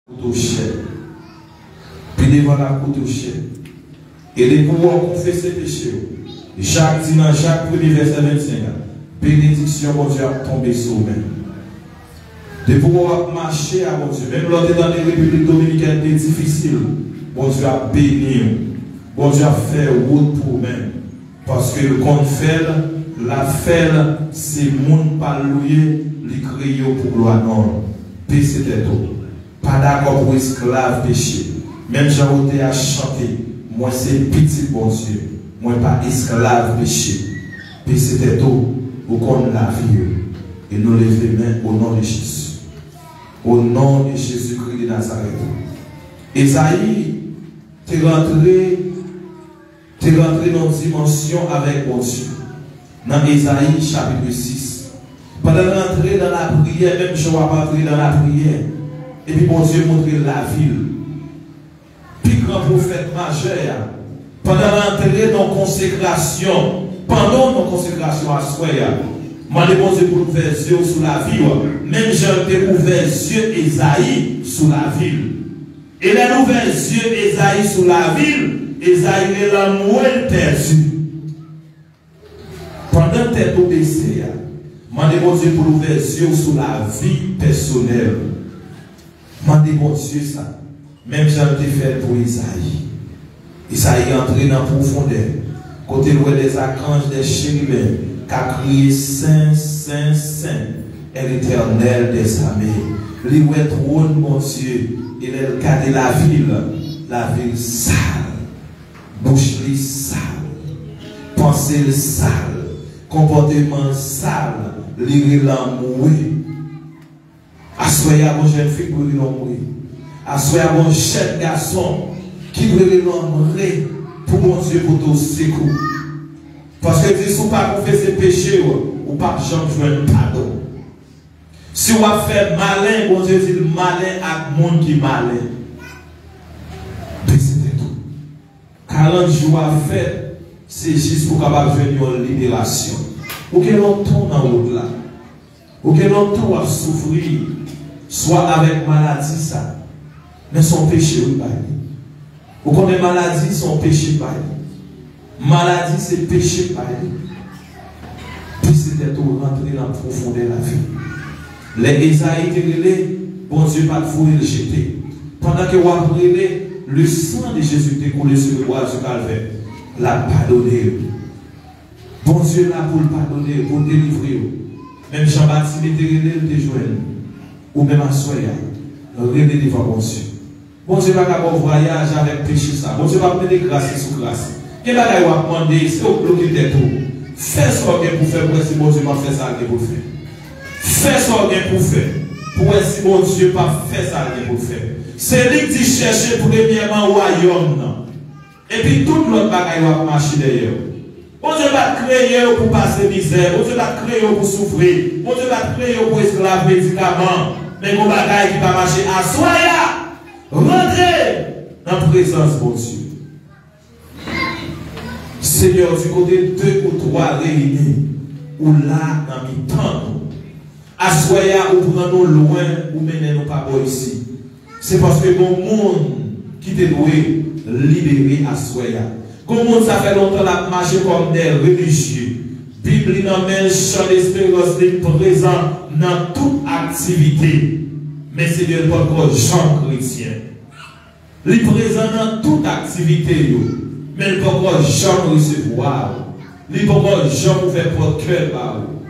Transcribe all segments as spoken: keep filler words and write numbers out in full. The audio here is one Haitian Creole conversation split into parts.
Koute w chè. Pi devan l ap koute w chè. E depi w konfese peche w, Jak di nan Jak premye vèsè vennsenk la, benediksyon Bondye ap tonbe sou ou menm. Depi w ap mache a Bondye, menm lè w te tande Repiblik Dominikèn te difisil, Bondye ap beni w. Bondye ap fè wout pou ou menm. Paske l konn fè l, l ap fè l, se moun pa l ou ye, li kreye w pou glwa non l. Bese tèt ou. Pa dakò pou w esklav peche. Menm jan otè a chante, mwen se pitit Bondye, mwen pa esklav peche. Bese tèt ou, ou konn lavi w. E nou leve men o non de Jezi. O non de Jezikri de Nazarèt. Ezayi te rantre te rantre nan yon dimansyon avèk Bondye. Nan Ezayi chapit sis, pandan l rantre nan lapriyè, menm jan w ap antre nan lapriyè, epi Bondye montre l lavi l. Pi gran pwofèt majè a, pandan l antre nan konsekrasyon, pandan nan konsekrasyon aswè a, mande Bondye pou l ouvè zye w sou lavi w, menm jan l te ouvè zye Ezayi sou lavi l. E lè l ouvè zye Ezayi sou lavi l, Ezayi rele anmwe l pèdi. Pandan tèt ou bese a, mande Bondye pou l ouvè zye w sou lavi pèsonèl. Mande Bondye sa, menm jan l te fè l pou Ezayi. Ezayi antre nan pwofondè, kote l wè dèzakanj, dècheriben, k ap kriye, Sen, sen, sen, è Letènèl dèzame. Li wè twòn Bondye, e lè l gade lavi l, lavi l sal, bouch li sal, panse l sal, konpòteman l sal, li rele anmwe. Aswè a, gon jèn fi k dwe rele anmwe. Aswè a, gon jèn gason ki dwe rele anmwe pou Bondye pote w sekou. Paske di, si w pa konfese peche w, ou p ap janm jwenn padon. Si w ap fè malen, Bondye di l malen ak moun ki malen. Bese tèt ou. Karant jou a fèt, se jis pou w kapab jwenn yon liberasyon. Ou gen lontan w nan wout la. Ou gen lontan w ap soufri, swa avèk maladi sa, men se yon peche wi bay li. Ou konnen maladi se yon peche bay li. Maladi se peche bay li. Bese tèt ou, rantre nan pwofondè lavi. Lè Ezayi te rele, Bondye pa t voye l jete. Pandan ke w ap rele, le sang de Jésus te koule sur le bois du calvaire. L ap padone w. Bondye la pou l padone w, pou l delivre w. Menm jan Batime te rele, l te jwenn. Ou menm aswè a, rele devan Bondye. Bondye pa ka ba w vwayaj avèk peche sa. Bondye p ap mete gras li sou gras. Gen bagay w ap mande, se w k bloke tèt ou. Fè sa w gen pou fè pou wè si Bondye p ap fè sa l gen pou l fè. Fè sa w gen pou fè pou wè si Bondye p ap fè sa l gen pou l fè. Se li k di chèche premyèman wayòm nan. Epi tout lòt bagay yo ap mache dèyè w. Bondye pa t kreye w pou pase mizè. Bondye pa t kreye w pou soufri. Bondye pa t kreye w pou esklav medikaman. Men gon bagay ki pa mache aswè a. Rantre nan prezans Bondye. Senyè, di kote de ou twa reyini, ou la nan mitan nou. Aswè a, ou pran nou lwen, ou mennen nou pa bò isi. Se paske gon moun ki te dwe libere aswè a. Gon moun sa fè lontan l ap mache kòm de relijye. Bib li nan men l, chan desperans li prezan nan tout aktivite. Men Senyè, l poko janm kretyen. Li prezan nan tout aktivite yo, men l poko janm resevwa w. Li poko janm ouvè pòt kè l ba ou.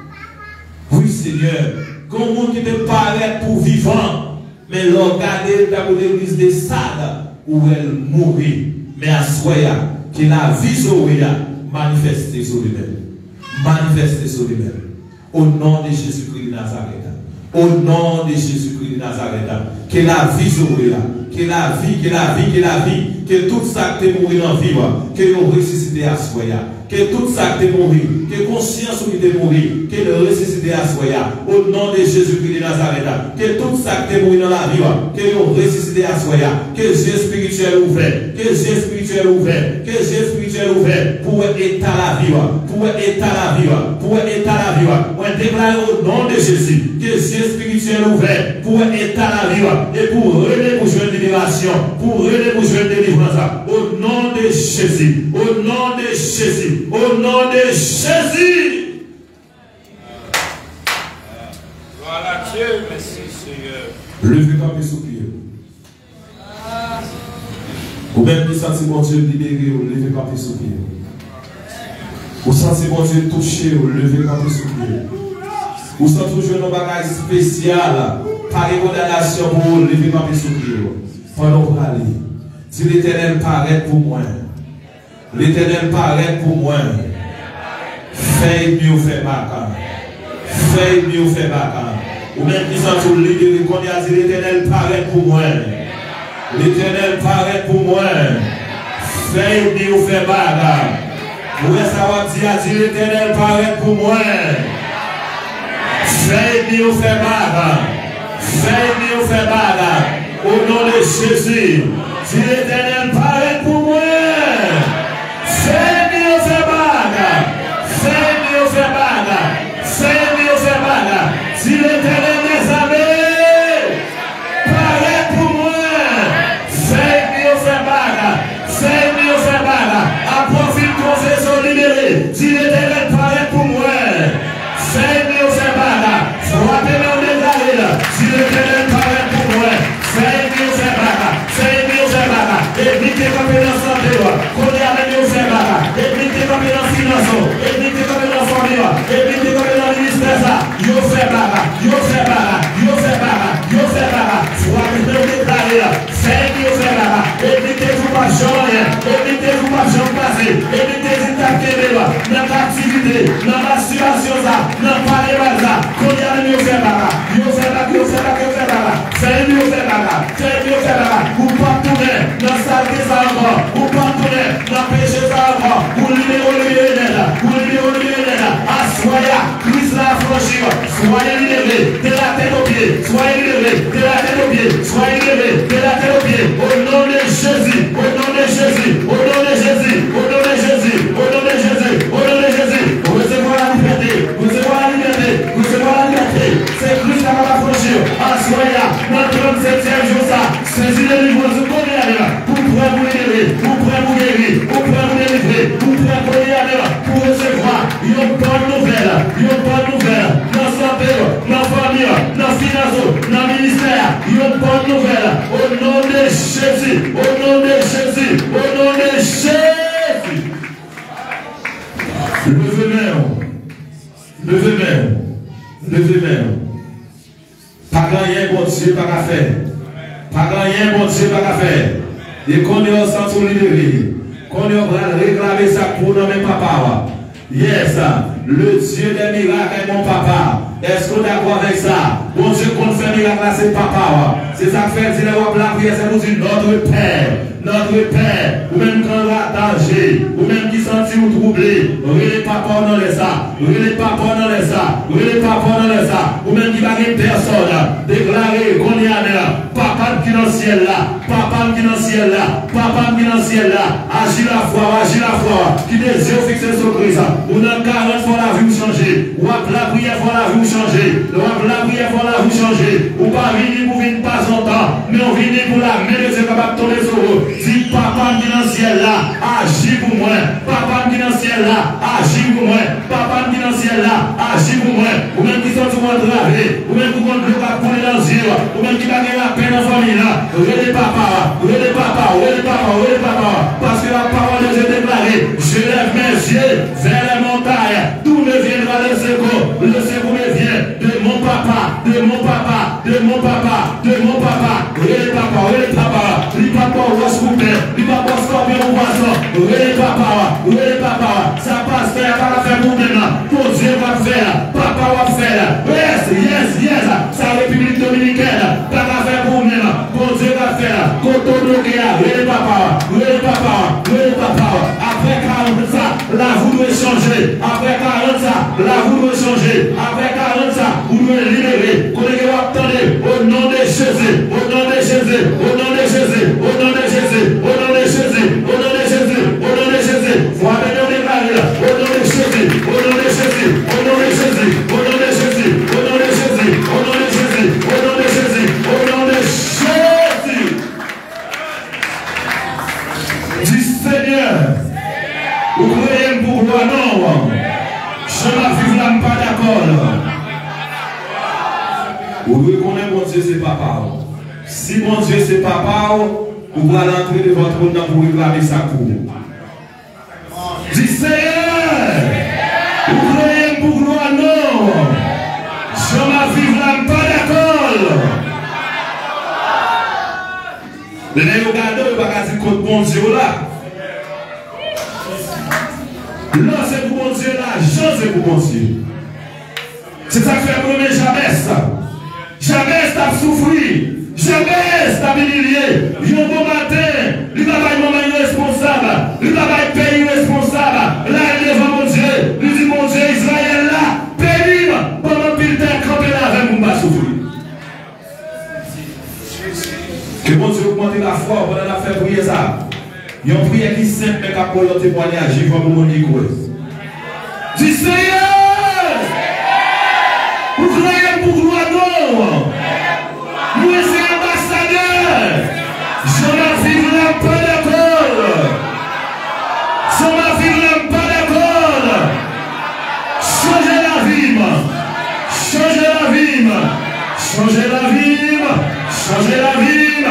Wi, Senyè, gen yon moun ki te parèt pou vivan, men lè w gade l tankou legliz de Sad, ou wè l mouri. Men aswè a, ke lavi Zoe a manifeste sou li menm. Manifeste sou li menm. O non de Jezikri de Nazarèt. O non de Jezikri de Nazarèt. Ke lavi Zoe a. Ke lavi, ke lavi, ke lavi. Ke tout sa k te mouri nan vi w, ke yo resisite aswè a. Ke tout sa k te mouri, ke konsyans ou ki te mouri, ke l resisite aswè a. O non de Jezikri de Nazarèt. Ke tout sa k te mouri nan lavi w, ke yo resisite aswè a. Ke zye espirityèl ouvè. Ke zye espirityèl ouvè. Ke zye espirityèl ouvè. Pou wè eta lavi w. Pou wè eta lavi w. Pou wè eta lavi w. Mwen deklare o non de Jezi. Ke zye espirityèl ouvè. Pou wè eta lavi w. E pou rele pou liberasyon, pou rele pou jwenn delivrans. O non de Jezi, o non de Jezi, o non de Jezi. Gloire à Dieu, merci Seigneur. Leve kanpe sou pye w. Ou menm ki santi Bondye libere w, leve kanpe sou pye w. Ou santi Bondye touche w, leve kanpe sou pye w. Ou santi w jwenn yon bagay espesyal, pa gen kondanasyon pou ou, leve kanpe sou pye w. Pandan w prale, di, Letènèl, parèt pou mwen. Letènèl parèt pou mwen. Fè ènmi yo fè baka. Fè ènmi yo fè baka. Ou menm ki santi w libere, kounye a di, Letènèl parèt pou mwen. Letènèl parèt pou mwen. Fè ènmi yo fè baka. Ou wè sa w ap di a, di, Letènèl parèt pou mwen. Fè ènmi yo fè baka. Fè ènmi yo fè baka. O non de Jezi, di, Letènèl parèt pou mwen. Fè ènmi yo fè baka. Fè ènmi yo fè baka. Fè ènmi yo fè baka. Di, Letènèl dèzame, parèt pou mwen. Fè ènmi yo fè baka. Fè ènmi yo fè baka. Apre w fin konfese w libere, di, Letènèl parèt pou mwen. Fè ènmi yo fè baka. Frape men w, deklare l. Di, Letènèl parèt pou mwen. Fè ènmi yo fè baka. Fè ènmi yo fè baka. Ènmi ki te kanpe nan sante w, kounye a menm yo fè baka. Ènmi ki te kanpe nan finans ou, ènmi ki te kanpe nan fanmi w, ènmi ki te kanpe nan ministè sa, yo fè baka. Yo fè baka. Yo fè baka. Yo fè baka. Frape men w, deklare l. Fè ènmi yo fè baka. Ènmi ki te di w p ap janm anyen. Ènmi ki te di w p ap janm pase. Ènmi ki te di l t ap kenbe w nan kaptivite, nan mastibasyon sa, nan pale mal sa. Kounye a menm yo fè baka. Yo fè baka, yo fè baka, yo fè baka. Fè ènmi yo fè baka. Fè ènmi yo fè baka. Ou p ap tounen nan salte sa ankò. Ou p ap tounen nan peche sa ankò. Ou libere, ou libere nèt. Ou libere, ou libere nèt. Aswè a, Kris la afranchi w. Soyez libérés de la tête aux pieds. Soyez libérés de la tête aux pieds. Soyez libérés de la tête aux pieds. Au nom de Jésus. Au nom de Jésus. Au nom de Jésus. Au nom de Jésus. Au nom de Jésus. Au nom de Jésus. Resevwa la libète. Resevwa la libète. Resevwa la libète. Se Kris la k ap afranchi w. Aswè a, nan trannsetyèm jou sa, sezi delivrans ou kounye a menm. Ou prè pou libere. Ou prè pou geri. Ou prè pou delivre. Ou prè kounye a menm pou resevwa yon bòn nouvèl, yon bòn nouvèl nan sante w, nan fanmi w, nan finans ou, nan ministè a, yon bòn nouvèl. O non de Jezi, o non de Jezi, o non de Jezi. Leve men w, leve men w, leve men w. Pa gen anyen Bondye pa ka fè. Pa gen anyen Bondye pa ka fè. E kounye a w santi w libere. Kounye a w pral reklame sa k pou w nan men Papa w. Yes, le Dieu des miracles est mon papa. Èske w dakò avèk sa? Bondye k konn fè mirak la, se Papa w. Se sa k fè l di lè w ap lapriyè, se pou w di, Notre Père. Notre Père, ou menm k an rata je, ou menm ki santi w twouble, rele Papa w nan lè sa, rele Papa w nan lè sa, rele Papa w nan lè sa, ou menm ki pa gen pèsòn, deklare kounye a menm, Papa m ki nan syèl la, Papa m ki nan syèl la, Papa m ki nan syèl la, aji lafwa w, aji lafwa w, kite zye w fikse sou Kris, ou nan karant fò lavi w chanje. W ap lapriyè fò lavi w chanje. Lè w ap lapriyè fò lavi w chanje. Ou pa vini pou vin pase yon tan, men w vini pou lamen de Dye kapab tonbe sou ou. Di, Papa m ki nan syèl la, aji pou mwen. Papa m ki nan syèl la, aji pou mwen. Papa m ki nan syèl la, aji pou mwen. Ou menm ki santi w antrave, ou menm ki konn dlo k ap koule nan zye w, ou menm ki pa gen lapè nan fanmi w, rele Papa w, rele Papa w, rele Papa w, rele Papa w. Paske la pawòl de Dye deklare, Je lève mes yeux vers les montagnes. D'où me viendra le secours? Le secours me vient de mon papa, de mon papa, de mon papa, de mon papa. Rele Papa, rele Papa. Li p ap ba w wòch pou pen, li p ap ba w skòpyon pou pwason. Rele Papa, rele Papa. Sa pastè a pa ka fè pou ou menm, Bondye w ap fè l, Papa w ap fè l. Yes, yes, yes. Sa Repiblik Dominikèn pa ka fè pou ou menm, Bondye ka fè l. Kote w bloke a, rele Papa, rele Papa, rele Papa. Apre karant sa, lavi w dwe chanje. Apre karant sa, lavi w dwe chanje. Apre karant sa, ou dwe libere. Kote ke w ap tande, au nom de Jésus, au nom de Jésus, au nom de Jésus, au nom de Jésus, au nom de Jésus, au nom de Jésus, au nom de Jésus. se papa w. Si Bondye se papa w, ou pral antre devan twòn nan pou reklame sa k pou ou. Di, Seyè, ou kreye m pou glwa non w. Jan m ap viv la, m pa dakò l. Lè yo gade w, yo pa ka di kot Bondye w la. Lò se pou Bondye, lajan se pou Bondye. Se sa k fè m renmen Jabès. Jabès t ap soufri. Jabès t ap imilye. Yon bon maten, li pa bay manman l responsab. Li pa bay pè l responsab. L al devan Bondye. Li di, Bondye Izrayèl la, beni m, ban m anpil tè, kanpe l avè m pou m pa soufri. Ke Bondye ogmante lafwa w pandan n ap fè priyè sa a. Yon priyè ki senp, men k ap ba w yon temwayaj vivan pou moun ki kwè. Di, Seyè, ou kreye m pou glwa non w. Mwen se anbasadè. Jan m ap viv la, m pa dakò l. Jan m ap viv la, m pa dakò l. Chanje lavi m. Chanje lavi m. Chanje lavi m. Chanje lavi m.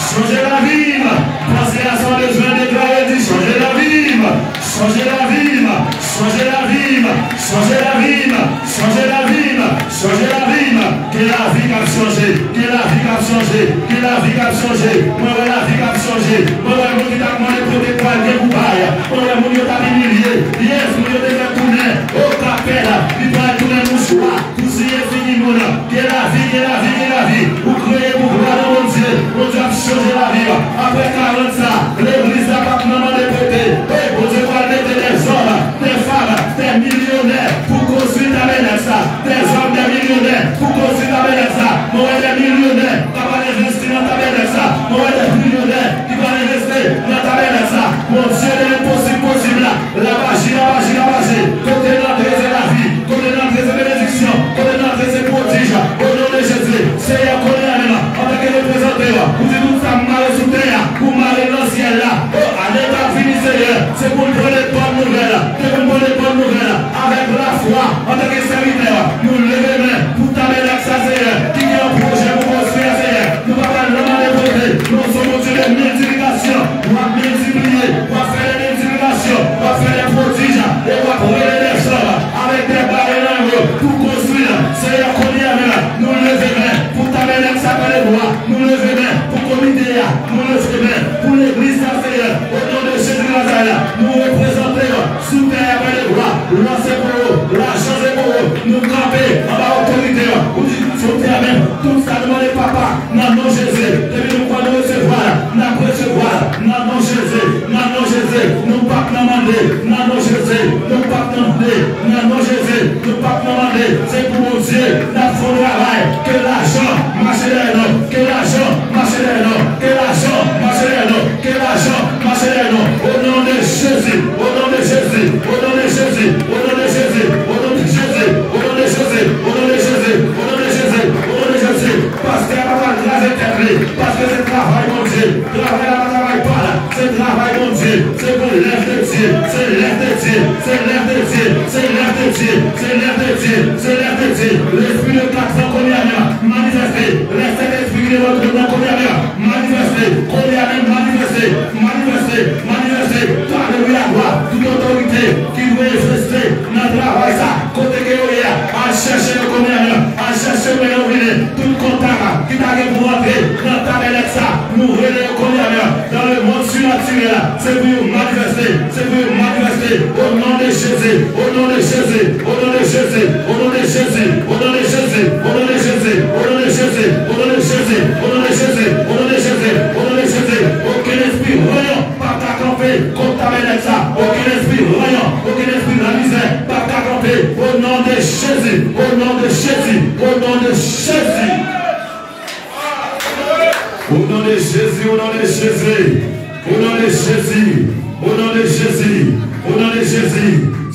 Chanje lavi m. Panse a sa w bezwen deklare, di, chanje lavi m. Chanje lavi m. Chanje lavi m. Chanje lavi m. Chanje lavi m. Chanje lavi m. Gen lavi k ap chanje. Gen lavi k ap chanje. Gen lavi k ap chanje. Mwen wè lavi k ap chanje. Mwen wè moun ki t ap mande kote k pral gen pou bay. Mwen wè moun yo t ap imilye. Yes, moun yo te fè tounen. O kapèl, li pral tounen mouchwa. Pou siye figi moun. Gen lavi, gen lavi, gen lavi. Ou kreye pou glwa nan Bondye. Bondye ap chanje lavi w. Apre karant sa, legliz la p ap nan mande prete. Wi, Bondye pral mete dèzòm, dèfanm, dè milyonè pou konstwi tabènak sa. Dèzòm, dè milyonè pou konstwi tabènak sa. Mwen wè dè milyonè k ap al envesti nan tabènak sa. Mwen wè dè milyonè ki pral envesti nan tabènak sa. Bondye de lenposib posib la. L ap aji, l ap aji, l ap aji. Kote l antre se lavi. Kote l antre se benediksyon. Kote l antre se pwodij. O non de Jezi, Seyè, kounye a menm, antanke reprezante w, ou di tout sa k mare sou tè a, ou mare l nan syèl la. O, ane k ap vini, Seyè, se pou n pran de bòn nouvèl. Se pou n pran de bòn nouvèl. Avèk lafwa, antanke sèvitè, nou leve men pou tabènak sa, Seyè, ki gen yon pwojè pou konstwi a, Seyè. Nou pa pral nan mande prete. Nou se yon Bondye de miltiplikasyon. W ap miltipliye. W ap fè de miltiplikasyon. W ap fè de pwodij. E w ap rele de zòm avèk de balè nan men yo pou konstwi. Seyè, kounye a menm, nou leve men pou tabènak sa pale vwa. Nou leve men pou komite a. Nou leve men pou legliz la, Seyè. O non de Jezi Nazarè, nou reprezante w sou tè a, pale vwa. Lò se pou ou, lajan se pou ou. Nou kanpe anba otorite w. Ou di, sou tè a menm, tout sa nou mande, Papa, nan non Jezi. Depi nou kwè nou resevwa l, n ap resevwa l. Nan non Jezi, nan non Jezi, nou p ap nan mande. Nan non Jezi, nou p ap nan mande. Nan non Jezi, nou p ap nan mande. Se pou Bondye n ap fè yon travay. Ke lajan mache dèyè nou. Ke lajan mache dèyè nou. Ke lajan mache dèyè nou. Ke lajan mache dèyè nou. O non de Jezi, o non de Jezi, o non de Jezi, o non de Jezi, o non de Jezi, o non de Jezi, o non de Jezi, o non de Jezi, o non de Jezi. Pastè a pa pral kraze tèt li, paske se travay Bondye. Travay la pa travay pa l, se travay Bondye. Se pou lèv de Dye, se lèv de Dye, se lèv de Dye, se lèv de Dye, se lèv de Dye, se lèv de Dye. Lespri de kat zan kounye a menm, manifeste. Lè Sentespri ki devan twòn nan kounye a menm, manifeste. Kounye a menm, manifeste, manifeste, manifeste. Alelouya, glwa. Tout otorite ki dwe egziste nan travay sa, kote ke yo ye a, al chèche yo kounye a menm. Al chèche men yo vini. Tout kontak ki ta gen pou rantre nan tabènak sa, nou rele yo kounye a menm. Dans le monde surnaturel, se pou yo manifeste, se pou yo manifeste. O non de Jezi, o non de Jezi, o non de Jezi, o non de Jezi, o non de Jezi, o non de Jezi, o non de Jezi, o non de Jezi, o non de Jezi, o non de Jezi, o non de Jezi. Okenn espri ranyon p ap ka kanpe kont tabènak sa. Okenn espri ranyon, okenn espri lamizè p ap ka kanpe. O non de Jezi, o non de Jezi, o non de Jezi. O non de Jezi, o non de Jezi, o non de Jezi, o non de Jezi, o non de Jezi.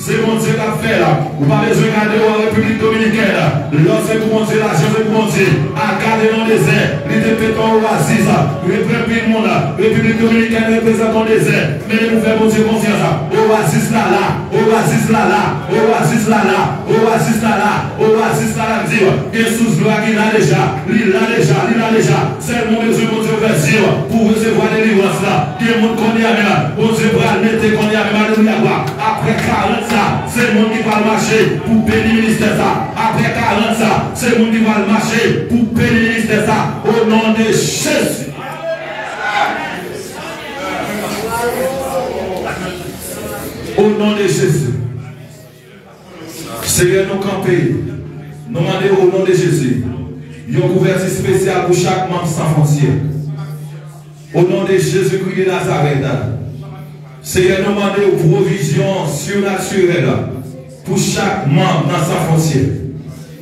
Se Bondye k ap fè l. Ou pa bezwen gade w an Repiblik Dominikèn. Lò se pou Bondye, lajan se pou Bondye. Agag te nan dezè, li te pete yon oasis, reprann pil moun. Repiblik Dominikèn reprezante yon dezè, men nou fè Bondye konfyans. Oazis la la, oazis la la, oazis la la, oazis la la, oazis la la, m di w, gen sous dlo a ki la deja, li la deja, li la deja. Sèlman w bezwen Bondye ouvè zye w pou w resevwa delivrans la. Gen moun kounye a menm, Bondye pral mete kounye a menm, alelouya, glwa. Apre karant sa, se moun ki pral mache pou beni ministè sa. Apre karant sa, se moun ki pral mache pou beni ministè sa. O non de Jezi. O non de Jezi. Senyè, nou kanpe. Nou mande o non de Jezi yon kouvèti espesyal pou chak manm San Fwontyè. O non de Jezikri de Nazarèt. Senyè, nou mande w pwovizyon sinatirèl pou chak manm nan San Fwontyè.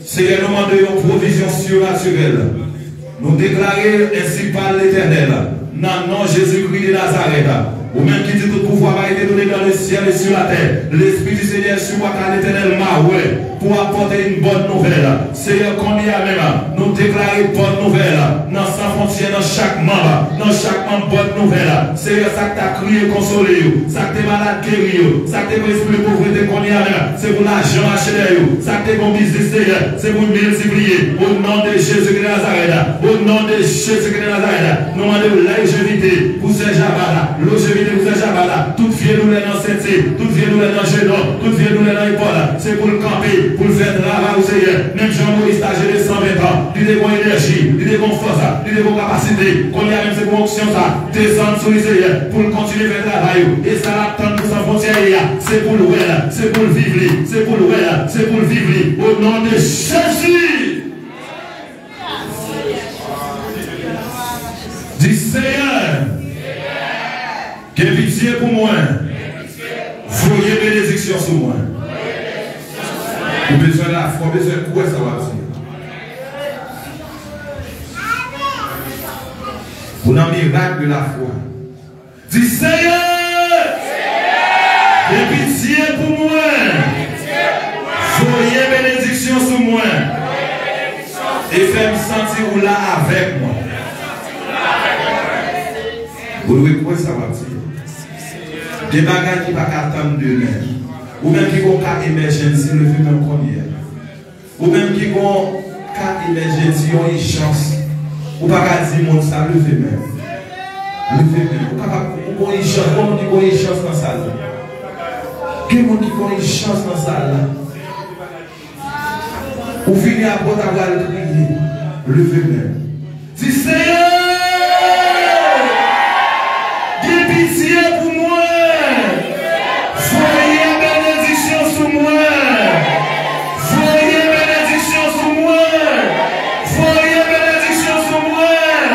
Senyè, nou mande yon pwovizyon sinatirèl. Nou deklare, ensi pale Letènèl, nan non Jezikri de Nazarèt, ou menm ki di tout pouvwa m'a été donné dans le ciel et sur la terre, Lespri di Senyè, si w pa ka, Letènèl, m a wè pou w ap pote yon bòn nouvèl. Senyè, kounye a menm, nou deklare bòn nouvèl nan San Fwontyè, nan chak manm, nan chak manm, bòn nouvèl. Senyè, sa k ta kriye, konsole yo. Sa k te malad, geri yo. Sa k te pran espri povrete, kounye a menm, se pou lajan mache dèyè yo. Sa k te gon biznis, Senyè, se pou miltipliye. O non de Jezikri de Nazarèt, o non de Jezikri de Nazarèt, nou mande w lonjevite pou sè Jabal la, lonjevite pou sè Jabal la. Tout vye doulè nan senti, tout vye doulè nan jenon, tout vye doulè nan epòl, se pou l kanpe, pou l fè travay ou, Senyè. Menm jan Moyiz ta jene san ven tan, li te gon enèji, li te gon fòs, li te gon kapasite. Kounye a menm se pou onksyon sa desann sou li, Senyè, pou l kontinye fè travay ou. E sa l ap tann pou San Fwontyè ye a, se pou l wè l, se pou l viv li, se pou l wè l, se pou l viv li. O non de Jezi! Di, Senyè, gen pitye pou mwen. Voye benediksyon sou mwen. Ou bezwen lafwa, ou bezwen kwè sa w ap di. Ou nan mirak de lafwa. Di, Senyè, gen pitye pou mwen. Voye benediksyon sou mwen. E fè m santi ou la avèk mwen. Ou dwe kwè sa w ap di. Gen bagay ki pa ka tann demen. Ou menm ki gon ka emergency, leve men w kounye a. Ou menm ki gon ka emergency, yon ijans, ou pa ka di moun sa, leve men w. Leve men w. Ou kapab, ou gon ijans, gon moun ki gon ijans nan sal la. Gen moun ki gon ijans nan sal la. Ou vini apre w ta pral kriye. Leve men w. Di, Senyè, gen pitye pou mwen. Voye benediksyon sou mwen. Voye benediksyon sou mwen. Voye benediksyon sou mwen.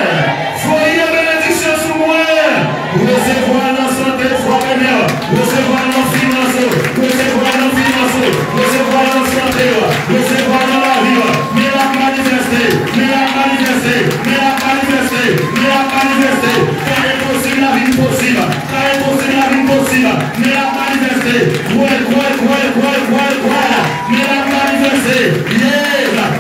Voye benediksyon sou mwen. Resevwa l nan sante, fwa mènè. Resevwa l nan finans ou. Resevwa l nan finans ou. Resevwa l nan sante ou. Resevwa l nan lavi ou. Men l ap manifeste. Men l ap manifeste. Men l ap manifeste. Men l ap manifeste. Ka enposib la vin posib. Ka enposib la vin posib. Men l ap manifeste. Kwè, kwè, kwè. Men l ap manifeste. Yes.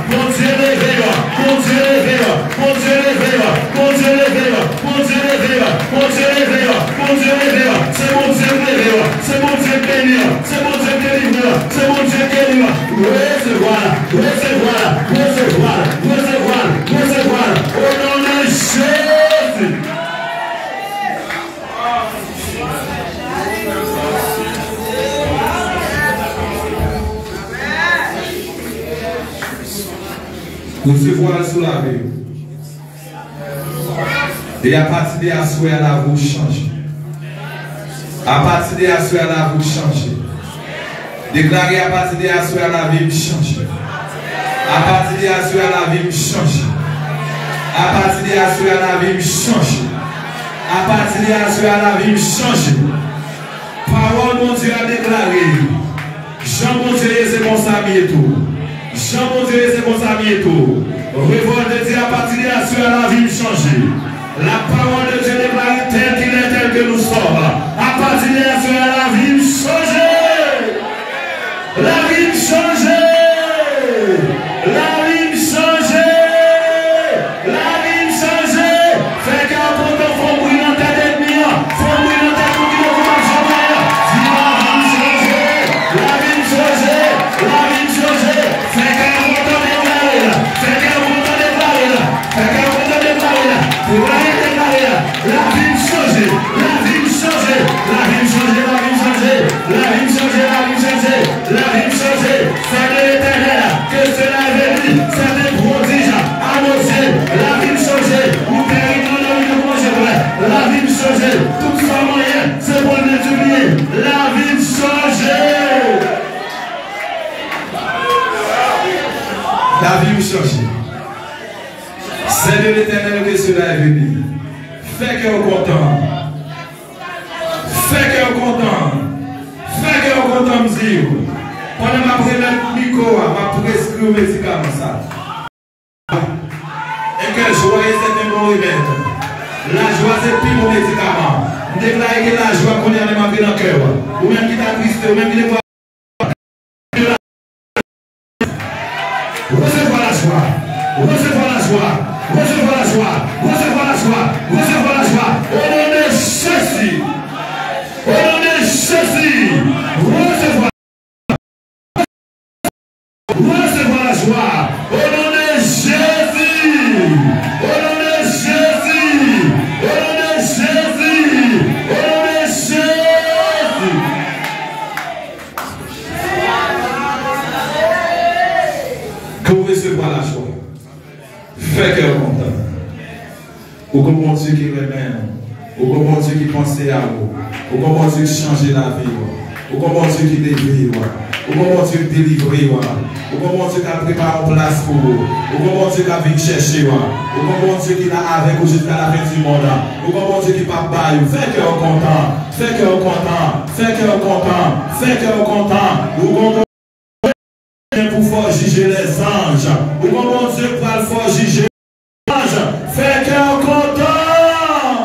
Bondye leve yo. Bondye leve yo. Bondye leve yo. Bondye leve yo. Bondye leve yo. Bondye leve yo. Bondye leve yo. Se Bondye k leve yo. Se Bondye k beni yo. Se Bondye k delivre yo. Se Bondye k geri yo. Resevwa l. Resevwa l. Resevwa l. Resevwa l. Resevwa l. O non de Jezi. Resevwa l sou lavi w. E apati de aswè a, lavi w chanje. Apati de aswè a, lavi w chanje. Deklare, apati de aswè a, lavi m chanje. Apati de aswè a, lavi m chanje. Apati de aswè a, lavi m chanje. Apati de aswè a, lavi m chanje. Pawòl Bondye a deklare, jan Bondye ye, se konsa m ye tou. Jan Bondye ye, se konsa m ye tou. Revòlte di, apati de aswè a, lavi m chanje. La parole de Dieu déclare tel qu'il est, tel que nous sommes. Apati de aswè a, lavi m chanje. Lavi m chanje. Lavi m chanje. Lavi m chanje. Fè kè w kontan, fè yon bri nan tèt. Lavi m chanje, lavi m chanje, lavi m chanje, lavi m chanje, lavi m chanje, lavi m chanje, lavi m chanje. Sèl de Letènèl, ke sela veni, sèten pwodij a nos yeux. Lavi m chanje, ou tèritwa nan rive manje vre. Lavi m chanje, tout sa mwen ye, se pou l miltipliye. Lavi m chanje. Lavi m chanje. Sèl de Letènèl, ke sela veni. Fè kè w kontan. Fè kè w kontan. Fè kè w kontan, m di w. Pandan m ap remèt mikwo a, m ap preskri w medikaman sa. E kè jwa e sèten bon remèd. Lajwa se pi bon medikaman. M deklare ke lajwa kounye a menm antre nan kè w. Ou menm ki ta triste, ou menm ki te Resevwa lajwa. Resevwa lajwa. Resevwa lajwa. Resevwa lajwa. Resevwa lajwa. O non de Jezi. O non de Jezi. Resevwa. Resevwa lajwa. O non de Jezi. O non de Jezi. O non de Jezi. O non de Jezi. Ke w resevwa lajwa. Fè kè w kontan. Ou gon Bondye ki renmen w. Ou gon Bondye ki panse a ou. Ou gon Bondye ki chanje lavi w. Ou gon Bondye ki leve w. Ou gon Bondye ki delivre w. Ou gon Bondye k ap prepare yon plas pou ou. Ou gon Bondye k ap vin chèche w. Ou gon Bondye ki la avèk ou jiska lafen di mond. Ou gon Bondye ki p ap bay ou. Fè kè w kontan. Fè kè w kontan. Fè kè w kontan. Fè kè w kontan. Ou gon Bondye pou fè w jije lèzanj. Ou gon Bondye k pral fè w jije lèzanj. Fè kè w kontan.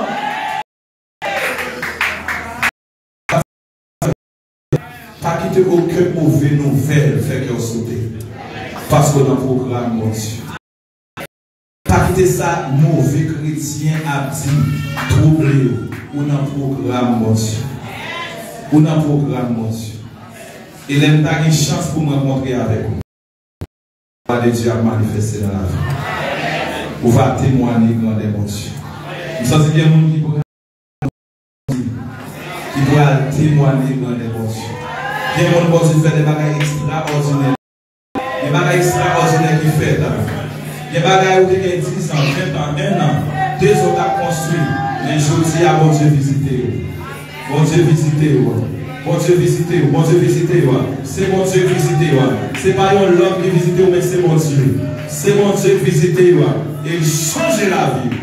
Pa kite okenn move nouvèl fè kè w sote. Paske w nan pwogram Bondye. Pa kite sa move kretyen ap di twouble w. Ou nan pwogram Bondye. Ou nan pwogram Bondye. E lè m ta gen chans pou m rankontre avèk ou, glwa de Dye ap manifeste nan lavi w. Ou va temwanye grandè Bondye. M santi gen moun ki pral, ki pral temwanye grandè Bondye. Gen moun Bondye fè de bagay ekstraòdinè. Gen bagay ekstraòdinè ki fèt. Gen bagay ou te gen diz an, ven an, en an, de zan w t ap konstwi. Men jodi a, Bondye vizite yo. Bondye vizite yo. Bondye vizite yo. Bondye vizite yo. Se Bondye ki vizite yo. Se pa yon lòm ki vizite yo, men se Bondye. Se Bondye ki vizite yo. E l chanje lavi w.